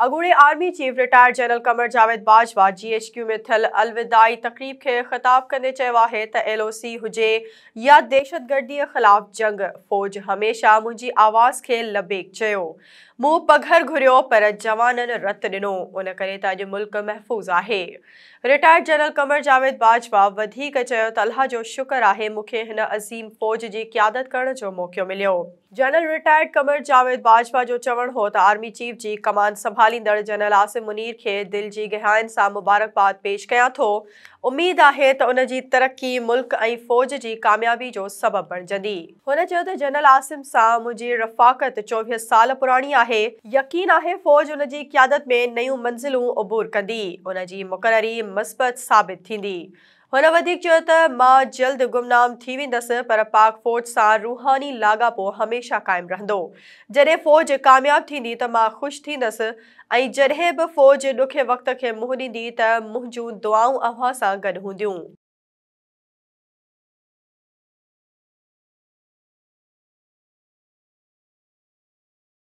اڳوڻي army chief retired general Qamar Javed Bajwa G H Q ۾ ٿيل الوداعي تقريب کي خطاب ڪندي چيو آهي ته ايل او سي هجي يا دهشتگردي خلاف جنگ، فوج هميشه منهنجي آواز کي لبيڪ چيو. مون پگهر گهريو پر جوانن رت ڏنو، ان ڪري ته اڄ ملڪ محفوظ آهي. رٽائرڊ جنرل قمر جاويد باجوا وڌيڪ چيو ته الله جو شڪر آهي مون کي هن عظيم فوج جي قيادت ڪرڻ جو موقعو مليو. جنرل رٽائرڊ قمر جاويد باجوا جو چوڻ هو ته آرمي چيف جي ڪمان سنڀاليندڙ جنرل عاصم منير کي دل جي گهراين سان مبارڪباد پيش ڪيان ٿو، اميد آهي ته ان جي ترقي ملڪ ۽ فوج جي ڪاميابي جو سبب بڻجندي. هن چيو ته جنرل عاصم سان منهنجي رفاقت 24 سال پراڻي آهي، يقين آهي فوج ان جي قيادت ۾ نيون منزلون عبور ڪندي، ان جي مقرري مثبت ثابت ٿيندي. هن وڌيڪ چيو ته مان جلد گمنام ٿي ويندس پر پاڪ فوج سان روحاني لاڳاپو هميشه قائم رهندو، جڏهن فوج ڪامياب ٿيندي ته مان خوش ٿيندس ۽ جڏهن به فوج ڏکي وقت کي منهن ڏيندي ته منهنجون دعائون اوهان سان گڏ هونديون.